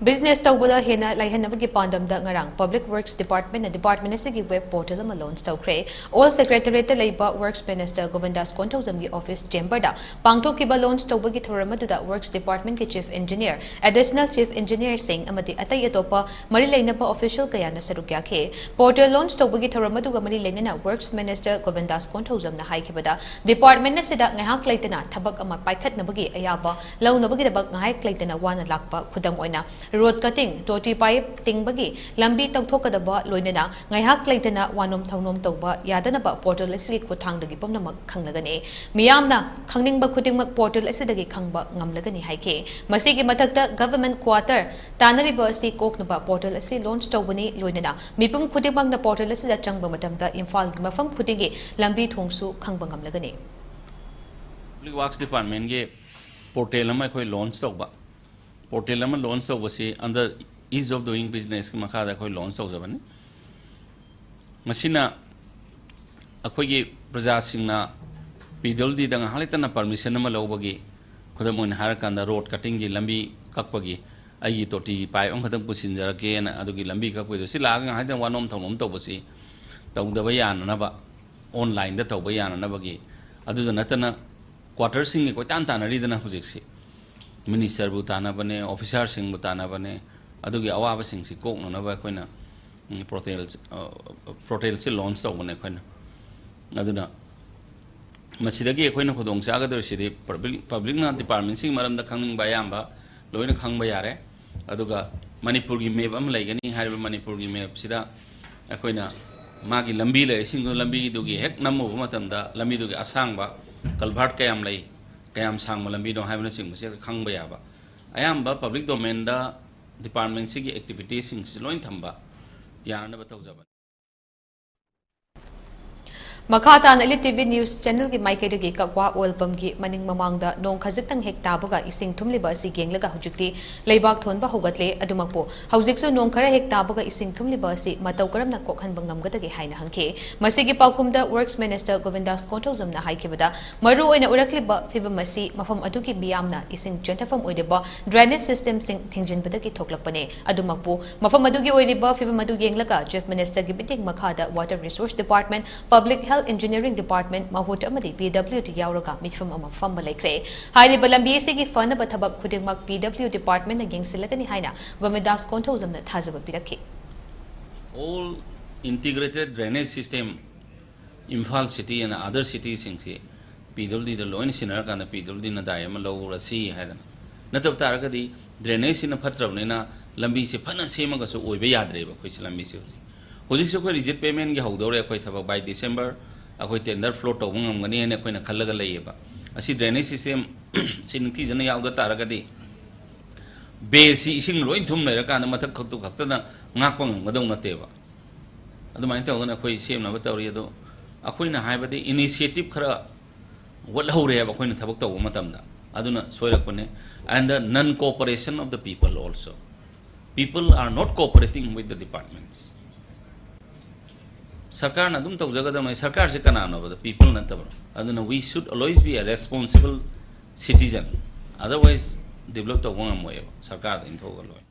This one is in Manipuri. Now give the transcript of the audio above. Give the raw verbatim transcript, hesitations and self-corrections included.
Business ꯇꯧꯕꯗ ꯍꯦꯟꯅ ꯂꯥꯏꯍꯟꯅꯕꯒꯤ ꯄꯥꯟꯗꯝꯗ ꯉꯔꯥꯡ Public Works Department ꯅ department ꯑꯁꯤꯒꯤ web portal ꯑꯃ launch ꯇꯧꯈ꯭ꯔꯦ꯫ Old Secretariat ꯇ ꯂꯩꯕ Works Minister Govindas ꯀꯣꯟꯊꯧꯖꯝꯒꯤ office chamber ꯗ ꯄꯥꯡꯊꯣꯛꯈꯤꯕ launch ꯇꯧꯕꯒꯤ ꯊꯧꯔꯝ ꯑꯗꯨꯗ Works Department ꯀꯤ Chief Engineer, Additional Chief Engineer ꯁꯤꯡ ꯑꯃꯗꯤ ꯑꯇꯩ ꯑꯇꯣꯞꯄ ꯃꯔꯤ ꯂꯩꯅꯕ official ꯀꯌꯥꯅ ꯁꯔꯨꯛ ꯌꯥꯈꯤ꯫ Portal launch ꯇꯧꯕꯒꯤ ꯊꯧꯔꯝ ꯑꯗꯨꯒ ꯃꯔꯤ ꯂꯩꯅꯅ Works Minister Govindas ꯀꯣꯟꯊꯧꯖꯝꯅ ꯍꯥꯏꯈꯤꯕꯗ, department ꯑꯁꯤꯗ ꯉꯥꯏꯍꯥꯛ ꯂꯩꯇꯅ ꯊꯕꯛ ꯑꯃ ꯄꯥꯏꯈꯠꯅꯕꯒꯤ ꯑꯌꯥꯕ ꯂꯧꯅꯕꯒꯤꯗꯃꯛ ꯉꯥꯏꯍꯥꯛ ꯂꯩꯇꯅ ꯋꯥꯅ ꯂꯥꯛꯄ, ꯈꯨꯗꯝ ꯑꯣꯏꯅ road cutting, ꯇꯣꯇꯤ pipe ꯇꯤꯡꯕꯒꯤ ꯂꯝꯕꯤ ꯇꯧꯊꯣꯛꯀꯗꯕ, ꯂꯣꯏꯅꯅ ꯉꯥꯏꯍꯥꯛ ꯂꯩꯇꯅ ꯋꯥꯅꯣꯝ ꯊꯧꯅꯣꯝ ꯇꯧꯕ ꯌꯥꯗꯅꯕ portal ꯑꯁꯤꯒꯤ ꯈꯨꯠꯊꯥꯡꯗꯒꯤ ꯄꯨꯝꯅꯃꯛ ꯈꯪꯂꯒꯅꯤ꯫ ꯃꯤꯌꯥꯝꯅ ꯈꯪꯅꯤꯡꯕ ꯈꯨꯗꯤꯡꯃꯛ portal ꯑꯁꯤꯗꯒꯤ ꯈꯪꯕ ꯉꯝꯂꯒꯅꯤ ꯍꯥꯏꯈꯤ꯫ ꯃꯁꯤꯒꯤ ꯃꯊꯛꯇ government quarter ꯇꯥꯟꯅꯔꯤꯕ ꯑꯁꯤ ꯀꯣꯛꯅꯕ portal ꯑꯁꯤ launch ꯇꯧꯕꯅꯤ, ꯂꯣꯏꯅꯅ ꯃꯤꯄꯨꯝ ꯈꯨꯗꯤꯡꯃꯛꯅ portal ꯑꯁꯤꯗ ꯆꯪꯕ ꯃꯇꯝꯗ ꯏꯝꯐꯥꯜꯒꯤ ꯃꯐꯝ ꯈꯨꯗꯤꯡꯒꯤ ꯂꯝꯕꯤ ꯊꯣꯡꯁꯨ ꯈꯪꯕ ꯉꯝꯂꯒꯅꯤ꯫ Public Works Department ꯀꯤ portal ꯑꯃ ꯑꯩꯈꯣꯏ launch ꯇꯧꯕ꯫ Portal ꯑꯃ launch ꯇꯧꯕꯁꯤ under Ease of Doing Business ꯀꯤ ꯃꯈꯥꯗ ꯑꯩꯈꯣꯏ launch ꯇꯧꯖꯕꯅꯤ꯫ ꯃꯁꯤꯅ ꯑꯩꯈꯣꯏꯒꯤ ꯄ꯭ꯔꯖꯥꯁꯤꯡꯅ P W D ꯗ ꯉꯥꯏꯍꯥꯛ ꯂꯩꯇꯅ permission ꯑꯃ ꯂꯧꯕꯒꯤ, ꯈꯨꯗꯝ ꯑꯣꯏꯅ ꯍꯥꯏꯔꯀꯥꯟꯗ road cutting ꯒꯤ, ꯂꯝꯕꯤ ꯀꯛꯄꯒꯤ, ꯑꯩꯒꯤ ꯇꯣꯇꯤ pipe ꯑꯃꯈꯛꯇꯪ ꯄꯨꯁꯤꯟꯖꯔꯛꯀꯦꯅ ꯑꯗꯨꯒꯤ ꯂꯝꯕꯤ ꯀꯛꯄꯩꯗꯣ ꯁꯤ ꯂꯥꯛꯑꯒ ꯉꯥꯏꯍꯥꯛ ꯂꯩꯇꯅ ꯋꯥꯅꯣꯝ ꯊꯧꯅꯣꯝ ꯇꯧꯕꯁꯤ ꯇꯧꯗꯕ ꯌꯥꯅꯅꯕ, online ꯗ ꯇꯧꯕ ꯌꯥꯅꯅꯕꯒꯤ, ꯑꯗꯨꯗ ꯅꯠꯇꯅ quarter ꯁꯤꯡꯒꯤ ꯀꯣꯏꯇꯥꯟ ꯇꯥꯟꯅꯔꯤꯗꯅ ꯍꯧꯖꯤꯛꯁꯤ꯫ Minister ꯕꯨ ꯇꯥꯟꯅꯕꯅꯦ, officer ꯁꯤꯡꯕꯨ ꯇꯥꯟꯅꯕꯅꯦ, ꯑꯗꯨꯒꯤ ꯑꯋꯥꯕꯁꯤꯡꯁꯤ ꯀꯣꯛꯅꯅꯕ ꯑꯩꯈꯣꯏꯅ, ꯎꯝ, portal, ꯑ, portal ꯁꯤ launch ꯇꯧꯕꯅꯦ ꯑꯩꯈꯣꯏꯅ꯫ ꯑꯗꯨꯅ ꯃꯁꯤꯗꯒꯤ ꯑꯩꯈꯣꯏꯅ ꯈꯨꯗꯣꯡ ꯆꯥꯒꯗꯧꯔꯤꯁꯤꯗꯤ public, public ꯅ department ꯁꯤꯒꯤ ꯃꯔꯝꯗ ꯈꯪꯅꯤꯡꯕ ꯑꯌꯥꯝꯕ ꯂꯣꯏꯅ ꯈꯪꯕ ꯌꯥꯔꯦ꯫ ꯑꯗꯨꯒ ꯃꯅꯤꯄꯨꯔꯒꯤ map ꯑꯃ ꯂꯩꯒꯅꯤ꯫ ꯍꯥꯏꯔꯤꯕ ꯃꯅꯤꯄꯨꯔꯒꯤ map ꯁꯤꯗ ꯑꯩꯈꯣꯏꯅ ꯃꯥꯒꯤ ꯂꯝꯕꯤ ꯂꯩꯔꯤꯁꯤꯡꯗꯨ, ꯂꯝꯕꯤꯗꯨꯒꯤ ꯍꯦꯛ ꯅꯝꯃꯨꯕ ꯃꯇꯝꯗ ꯂꯝꯕꯤꯗꯨꯒꯤ ꯑꯁꯥꯡꯕ, culvert ꯀꯌꯥꯝ ꯂꯩ, ꯀꯌꯥꯝ ꯁꯥꯡꯕ ꯂꯝꯕꯤꯅꯣ ꯍꯥꯏꯕꯅꯆꯤꯡꯕꯁꯦ ꯈꯪꯕ ꯌꯥꯕ꯫ ꯑꯌꯥꯝꯕ public domain ꯗ department ꯁꯤꯒꯤ activity ꯁꯤꯡꯁꯤ ꯂꯣꯏ ꯊꯝꯕ ꯌꯥꯅꯅꯕ ꯇꯧꯖꯕꯅꯤ꯫ ꯃꯈꯥ ꯇꯥꯅ Elite TV News Channelꯒꯤ ꯃꯥꯏꯀꯩꯗꯒꯤ ꯀꯛꯋꯥ oil pumpꯀꯤ ꯃꯅꯤꯡ ꯃꯃꯥꯡꯗ ꯅꯣꯡ ꯈꯖꯤꯛꯇꯪ ꯍꯦꯛ ꯇꯥꯕꯒ ꯏꯁꯤꯡ ꯊꯨꯝꯂꯤꯕ ꯑꯁꯤ ꯌꯦꯡꯂꯒ ꯍꯧꯖꯤꯛꯇꯤ ꯂꯩꯕꯥꯛ ꯊꯣꯟꯕ ꯍꯧꯒꯠꯂꯦ꯫ ꯑꯗꯨꯃꯛꯄꯨ ꯍꯧꯖꯤꯛꯁꯨ ꯅꯣꯡ ꯈꯔ ꯍꯦꯛ ꯇꯥꯕꯒ ꯏꯁꯤꯡ ꯊꯨꯝꯂꯤꯕ ꯑꯁꯤ ꯃꯇꯧ ꯀꯔꯝꯅ ꯀꯣꯛꯍꯟꯕ ꯉꯝꯒꯗꯒꯦ ꯍꯥꯏꯅ ꯍꯪꯈꯤ꯫ ꯃꯁꯤꯒꯤ ꯄꯥꯎꯈꯨꯝꯗ Works Minister ꯒꯣꯕꯤꯟꯗꯥꯁ ꯀꯣꯟꯊꯧꯖꯝꯅ ꯍꯥꯏꯈꯤꯕꯗ, ꯃꯔꯨ ꯑꯣꯏꯅ ꯎꯔꯛꯂꯤꯕ ꯐꯤꯚꯝ ꯑꯁꯤ ꯃꯐꯝ ꯑꯗꯨꯒꯤ ꯃꯤꯌꯥꯝꯅ ꯏꯁꯤꯡ ꯆꯦꯟꯊꯐꯝ ꯑꯣꯏꯔꯤꯕ drainage systemꯁꯤꯡ ꯊꯤꯡꯖꯤꯟꯕꯗꯒꯤ ꯊꯣꯛꯂꯛꯄꯅꯤ꯫ ꯑꯗꯨꯃꯛꯄꯨ ꯃꯐꯝ ꯑꯗꯨꯒꯤ ꯑꯣꯏꯔꯤꯕ ꯐꯤꯚꯝ ꯑꯗꯨ ꯌꯦꯡꯂꯒ Chief Ministerꯒꯤ ꯃꯤꯠꯌꯦꯡ ꯃꯈꯥꯗ Water Resource Department, Public Health Engineering Department, ꯃꯍꯨꯠ ꯑꯃꯗꯤ PWD ꯌꯥꯎꯔꯒ ꯃꯤꯐꯝ ꯑꯃ ꯐꯝꯕ ꯂꯩꯈ꯭ꯔꯦ꯫ ꯍꯥꯏꯔꯤꯕ ꯂꯝꯕꯤ ꯑꯁꯤꯒꯤ ꯐꯅꯕ ꯊꯕꯛ ꯈꯨꯗꯤꯡꯃꯛ PWD Departmentꯅ ꯌꯦꯡꯁꯤꯜꯂꯒꯅꯤ ꯍꯥꯏꯅ ꯒꯣꯕꯤꯟꯗꯥꯁ ꯀꯣꯟꯊꯧꯖꯝꯅ ꯊꯥꯖꯕ ꯄꯤꯔꯛꯈꯤ꯫ All integrated drainage system, Imphal City and other cityꯁꯤꯡꯁꯤ PWDꯗ ꯂꯣꯏꯅ ꯁꯤꯟꯅꯔꯀꯥꯟꯗ PWDꯅ ꯗꯥꯏ ꯑꯃ ꯂꯧꯔꯁꯤ ꯍꯥꯏꯗꯅ꯫ ꯅꯠꯇꯕ ꯇꯥꯔꯒꯗꯤ drainageꯁꯤꯅ ꯐꯠꯇ꯭ꯔꯕꯅꯤꯅ ꯂꯝꯕꯤꯁꯦ ꯐꯅ ꯁꯦꯝꯃꯒꯁꯨ ꯑꯣꯏꯕ ꯌꯥꯗ꯭ꯔꯦꯕ ꯑꯩꯈꯣꯏꯁꯦ ꯂꯝꯕꯤꯁꯦ ꯍꯧꯖꯤꯛ꯫ ꯍꯧꯖꯤꯛꯁꯨ ꯑꯩꯈꯣꯏ receipt paymentꯒꯤ ꯍꯧꯗꯧꯔꯦ ꯑꯩꯈꯣꯏ ꯊꯕꯛ꯫ By December ꯑꯩꯈꯣꯏ tender float ꯇꯧꯕ ꯉꯝꯒꯅꯤ ꯍꯥꯏꯅ ꯑꯩꯈꯣꯏꯅ ꯈꯜꯂꯒ ꯂꯩꯌꯦꯕ꯫ ꯑꯁꯤ drainage system ꯁꯤ ꯅꯤꯡꯊꯤꯖꯅ ꯌꯥꯎꯗ ꯇꯥꯔꯒꯗꯤ baseꯁꯤ ꯏꯁꯤꯡ ꯂꯣꯏ ꯊꯨꯝ ꯂꯩꯔꯀꯥꯟꯗ ꯃꯊꯛ ꯈꯛꯇꯨ ꯈꯛꯇꯅ ꯉꯥꯛꯄ ꯉꯝꯒꯗꯧ ꯅꯠꯇꯦꯕ꯫ ꯑꯗꯨꯃꯥꯏꯅ ꯇꯧꯗꯅ ꯑꯩꯈꯣꯏ ꯁꯦꯝꯅꯕ ꯇꯧꯔꯤ꯫ ꯑꯗꯣ ꯑꯩꯈꯣꯏꯅ ꯍꯥꯏꯕꯗꯤ initiative ꯈꯔ ꯋꯥꯠꯍꯧꯔꯦꯕ ꯑꯩꯈꯣꯏꯅ ꯊꯕꯛ ꯇꯧꯕ ꯃꯇꯝꯗ꯫ ꯑꯗꯨꯅ ꯁꯣꯏꯔꯛꯄꯅꯦ꯫ And the non cooperation of the people also. People are not cooperating with the departments. ꯁꯔꯀꯥꯔꯅ ꯑꯗꯨꯝ ꯇꯧꯖꯒꯗꯕꯅꯤ꯫ ꯁꯔꯀꯥꯔꯁꯦ ꯀꯅꯥꯅꯣꯕꯗ? People ꯅꯠꯇꯕ꯭ꯔꯣ? ꯑꯗꯨꯅ we should always be a responsible citizen. Otherwise develop ꯇꯧꯕ ꯉꯝꯃꯣꯏꯕ ꯁꯔꯀꯥꯔꯗ ꯏꯟꯊꯣꯛꯑꯒ ꯂꯣꯏ꯫